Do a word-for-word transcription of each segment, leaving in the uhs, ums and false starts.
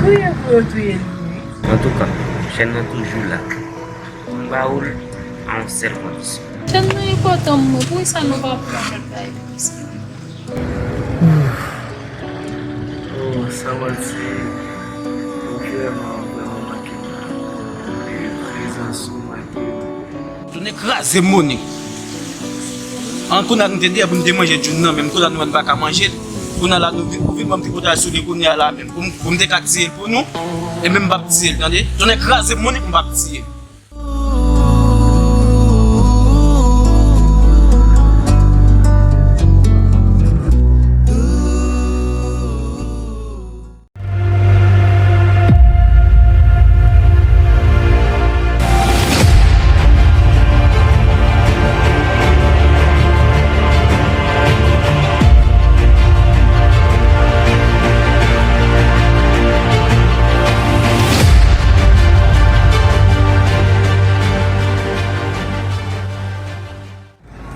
Touye pou yo touye l wi. Antouka, chèn nan toujou la. M ba ou l a yon sèl kondisyon. Chèn nan enpòtan pou mwen, poukisa nou pa pran lòt bagay pou sa? Oh, Samantha, ou vrèman, vrèman manke m. E prezans ou manke m. Tounen kraze m, Moni. An, kounye a nou te deyò pou n te manje djoun nan, menm kounye a nou menm pa ka manje l. Kounye a la nou vin, ou vin ban m tripotay sou li kounye a la menm. Pou m, pou m te ka tiye l pou nou, e menm m p ap tiye l, tande? Tounen kraze m, Moni, pou m p ap tiye l.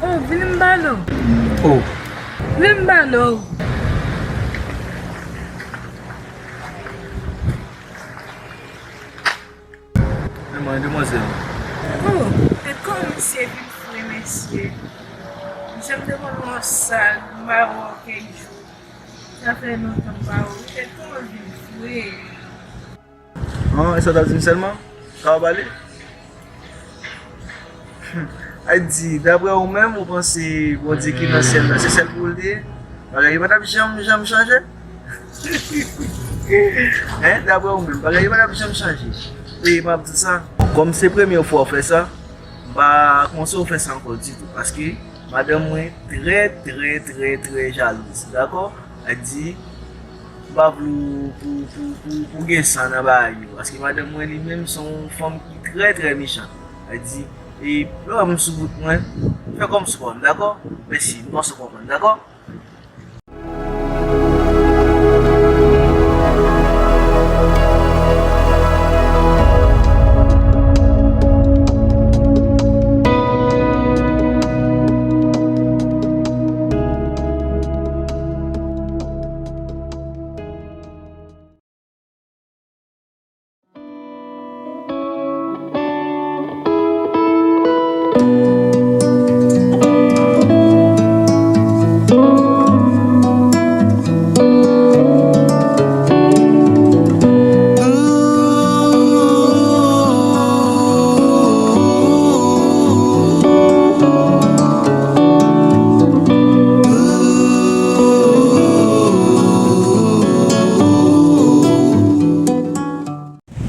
Oh, vini m balo. Oh. Vini m balo. Mwen, demwazèl. Oh, e kòman misye vin fre, mesye? Jan m te konn wè w sal, m pa wè w kèk jou. Sa fè lontan m pa wè w. E kòman l vin fre? An, e sa w t ap di m sèlman? Sa w ap pale? Ay di, daprè ou menm, ou panse Bondye ki nan syèl la, se sèl pou ou l te ye? Bagay yo pa t ap janm, janm chanje? Hein? Daprè ou menm, bagay yo pa t ap janm chanje? E m ap di sa, kòm se premye fwa w fè sa, m pa konseye w fè sa ankò ditou, paske madanm mwen trè, trè, trè, trè jalouz, dakò? Sa di, m pa vle w pou, pou, pou, pou gen san nan bagay yo, paske madanm mwen li menm se yon fanm ki trè, trè mechan. Sa di, e lè w wè m sou wout mwen, fè kòmsi w pa wè m, dakò? Mèsi, m panse w konprann, dakò?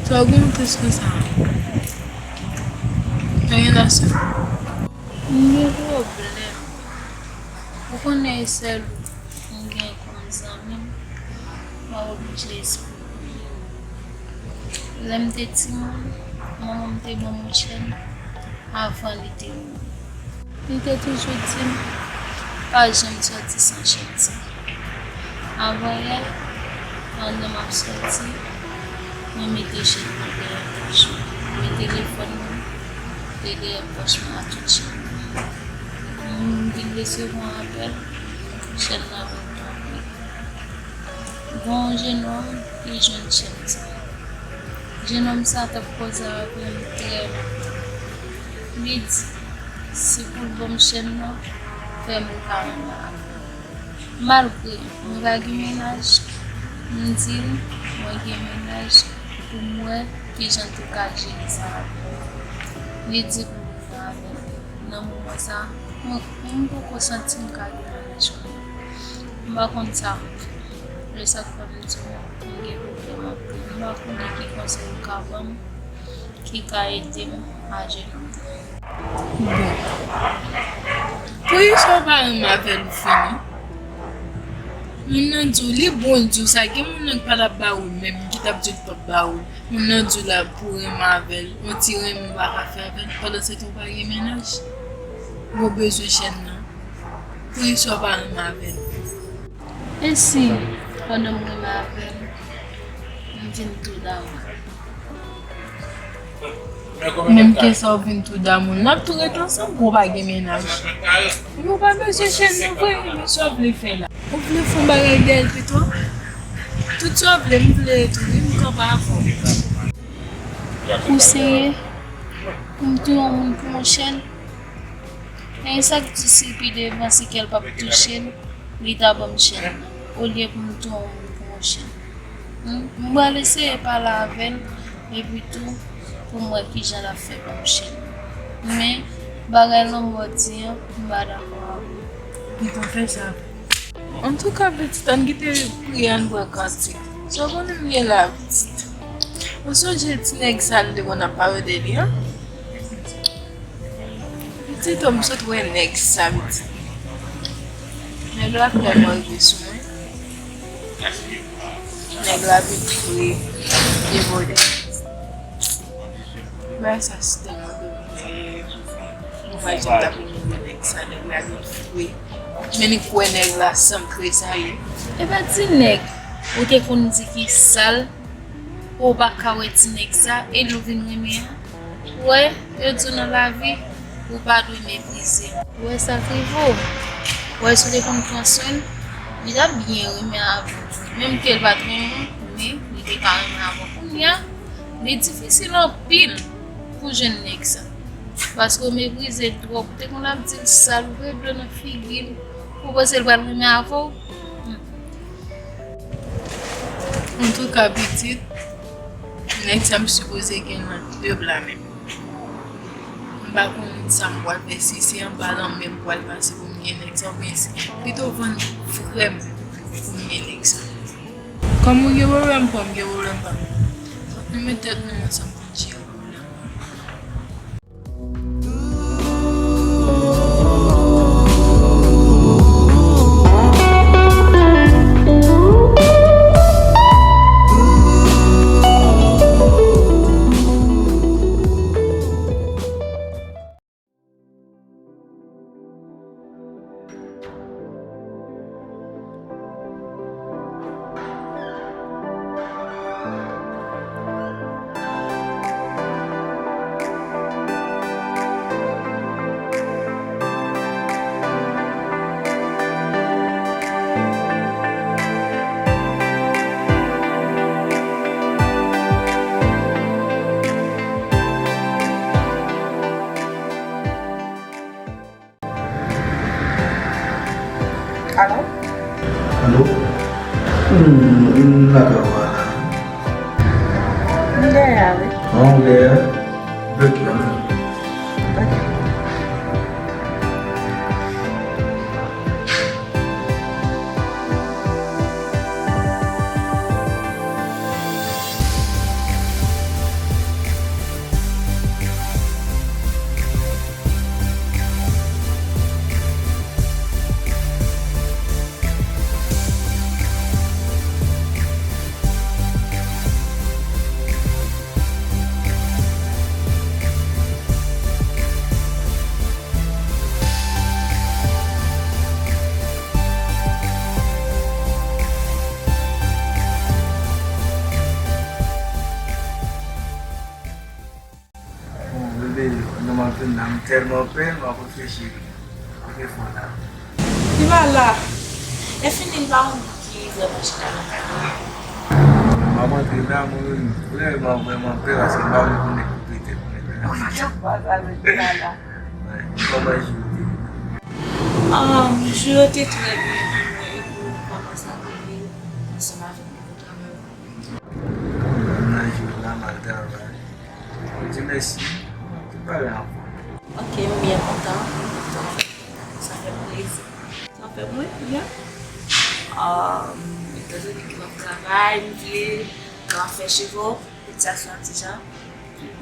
Sa w gen plis ke sa? Sa gen la sè? M gen pwoblèm. Ou konnen e sèl ou m gen kòm zanmi m, mwen oblije esplike w. Lè m te timoun, manman m te ban m yon chèn avan li te mouri. Li te toujou di m, pa janm sòti san chèn sa. Avan yè, pandan m ap sòti, mwen mete chèn nan dèyè pòch mwen. Men telefòn mwen te dèyè pòch mwen ak tout chèn nan. M vin resevwa yon apèl, chèn nan vin tonbe. Gen yon jenòm ki jwenn chèn sa. Jenòm sa t ap koze avè m trè lontan. Li di, si pou l ban m chèn nan, fè m ka renmen avè l. Malgre mwen pa gen mennaj, m di l mwen gen mennaj pou m wè kijan tou ka jere sa avè l. Li di pou m fè avè l. Nan moman sa, mwen, mwen poko santi m ka gen mennaj mwen. M pa konn sa pou m fè. E sa k fè m di w, m gen pwoblèm anpil. M pa konnen ki konsèy ou ka ban m ki ka ede m a jere l. Bon. Poukisa w pa renmen avè l ou fini? Moun nan di w li bon, l di w sa, gen moun nan ki pa t ap ba ou l menm, ki t ap di l p ap ba ou l. Moun nan di w la pou renmen avè l, yon ti renmen ou pa ka fè avè l, pandan se tan ou pa gen mennaj. Ou bezwen chèn nan. Poukisa w pa renmen avè l? E si, pandan m renmen avè l, m vin tou damou l? Menm ke sa w vin tou damou l, n ap tou ret ansanm, pou w pa gen mennaj. Epi w pa bezwen chèn nan vre, men sa w vle fè la. Ou vle fè yon bagay dèyè l pito? Tout sa w vle, m vle tou, wi, m Ou serye? Pou m touye yon moun pou yon chèn? Gen sa k di si l pi devan, si kè l p ap touche l, li ta ban m chèn nan, olye pou m touye yon moun pou yon chèn. Hmm? M pral eseye pale avè l, epi tou, pou m wè kijan l ap fè ban m chèn nan. Men, bagay lanmò di an, m pa dakò avè l. Li pa fè sa. Antouka, pitit, ann kite priye, ann bwè kantik. Sa w konnen m ye la, pitit. Ou sonje ti nèg sa l te konn ap pale de li an? Pitit, m sot wè nèg sa, pitit. Nèg la vrèman rive sou mwen. Nèg la vin fre, debòde. Bagay sa si tèlman domine. Mwen pa janm t ap renmen wè nèg sa, nèg la vin fre. Men li kwè nèg la santre sa ye. E pa ti nèg ou te konn di ki sal, ou pa ka wè ti nèg sa, e l ou vin renmen an. Ou wè, yo di w nan lavi, ou pa dwe meprize. Ou wè sa k rive w? Ou wè si w te konn pran swen l, li t ap byen renmen avè w. Menm ke l pa t renmen w, men li te ka renmen avè w. Kounye a, li difisil anpil pou jwenn nèg sa. Paske w meprize l twòp. Ou te konn ap di l sal, ou voye dlo nan figi l. Ou panse l pral renmen avè w? Hmm. Antouka, pitit, nèg sa m sipoze gen nan de bra menm. M pa konn sa m pral fè, si se anba lanmè m pral pase pou m gen nèg sa, oubyen si, pito vann frè m pou m gen nèg sa. Kòm ou gen pwoblèm pa w, m gen pwoblèm pa m. Fòk nou met tèt nou ansanm pou n jere pwoblèm nan. Alo? Alo? Hmm, m lakay ou a la. M dèyè a, wi. An, ou dèyè a? Bèk la, non. Ok. Bon, bebe, pandan m ap vin la, m tèlman pè, m ap reflechi. Kote fò la? Li pa la. E fini, li pa konn ki vrèman chita nan kay la. M ap antre la, mwen menm, vrèman, vrèman pè, paske m pa vle pou nèg koupe tèt mwen la. Ou pa janm pa sa, men li pa la. Wi, kòman jou te ye? Ahn, jou yo te trè byen pou mwen, epi m kòmanse ap rive ansanm avèk nouvo travay. Nan jou la, m al travay. Di mèsi. Tout bagay anfòm. Ok, m byen kontan. Sa fè m plezi. Sa fè m reyè. Um, etandone ke w ap travay, m vle ka fè cheve w, petyasyonn ti jan.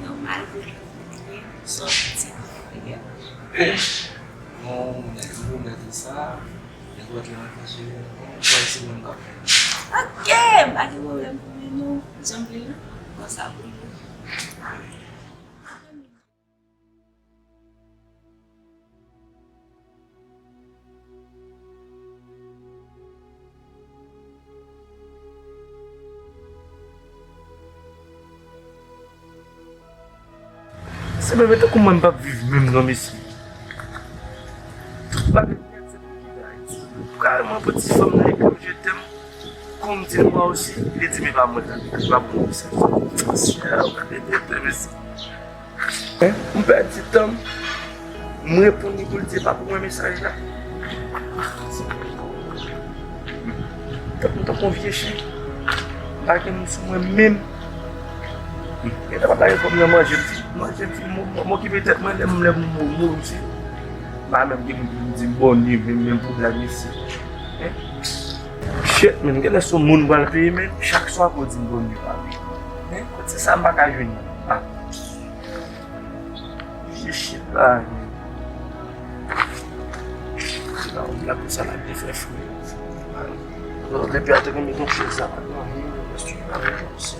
Nòmal pou mwen sòti. Bon, mèsi pou mèt sa. Nenpòt lè mwen fè cheve, bon, mwen se mwen k ap fè. Ok, pa gen pwoblèm pou mwen non. Jan m vle l, konsa pou l ye. Se menm tankou mwen m p ap viv menm non, mesye. Tout bagay nèt se pou kite Ayiti. Ou kareman pran ti fanm nan ekri m je t'aime. Pou m di l mwen osi, li di m e pa mwen, li pa pou mwen mesaj. Mesye, ou ka tete mesye. Hein? M pèdi tan m. M reponn li pou l di e pa pou mwen mesaj la. Tankou, tankou yon vye chen. M pa gen moun sou mwen menm. Gentan pa ta reponn mwen manje, m di, manje, m di, m, m okipe tèt mwen, lè m, lè m mouri, mouri, m di. M pa menm gen moun pou m di m bòn nuit, menm, menm pou blag, mesye. Hein? Shit, men, genlè se yon moun m pral peye, men, chak swa pou di m bòn nuit, pa vre. Men, kote sa m pa ka jwenn nan? Ah. Vye shit la, men. La, la, pou sa la, te fè fri. Depi a te gen yon chèz sa, pa gen anyen, reste la, men, se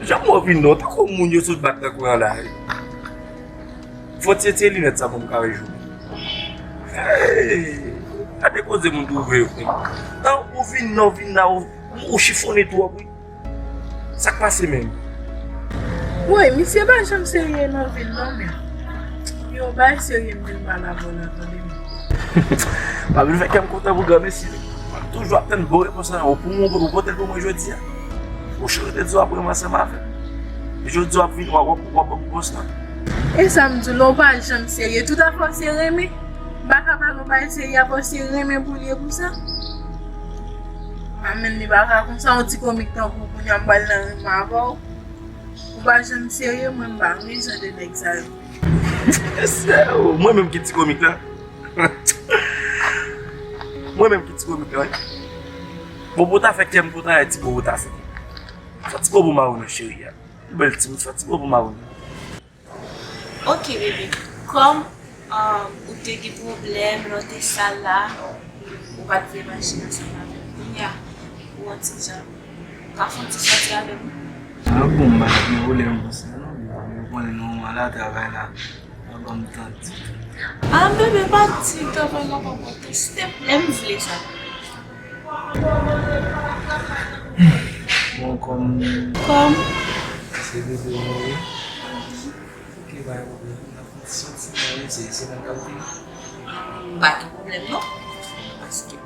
Jan mwen vin non, tankou moun yo sot bat nan kouran la. Fò tye tye linèt sa pou m ka wè jou. Hey! Gade koze moun twouve yo, frè. Tan ou vin non, vin la, ou, ou chifonnen twòp, wi. Sa k pase menm? Woy, misye pa janm serye nan vi l non, men. Yo, bay serye m vin pale avè w la, tande m. Pa vin fè kè m kontan pou granmesi. Toujou ap tann bon repons lan, ou pou mwen, ou pote l pou mwen jodi a. Ou chanje de di w ap renmen ansanm avè m. Jodi a w ap vin, w ap, w ap, w ap ban m repons lan. E sa m di w la, ou pa janm serye. Tout afè w se renmen. M pa ka pale w pa serye, afè w se renmen pou l ye pou sa. Amèn, li pa ka konsa, yon ti komik tankou w, kounye a m pral nan renmen avè w. Ou pa janm serye, mwen m pa renmen jan de nèg sa yo. Mesye, mwen menm ki ti komik la. Mwen menm ki ti komik la, wi. Bobo ta fè kè m kontan, ti bobo ta fè. Fè ti bobo mawon nan cheri a. Bèl ti, fè ti bobo mawon. Ok, bebe. Kòm, um, ou te gen pwoblèm lè w te sal la, ou pa t vle mache ansanm avè m. Kounye a, ou wè ti jan. Ou ka fè yon ti sòti avè m? Ah bon, m pa t gen pwoblèm pou sa, non. Ou konnen nou al travay la, pa ban m tan ditou. Ah, bebe, pa di travay la pa pòtan. Si te lè m vle sa. Bon, kòm. Kòm. Se bebe mwen ye. Ok, pa gen pwoblèm. N ap fè yon ti sòti, men se, se mwen k ap vini. Pa gen pwoblèm, non. Paske,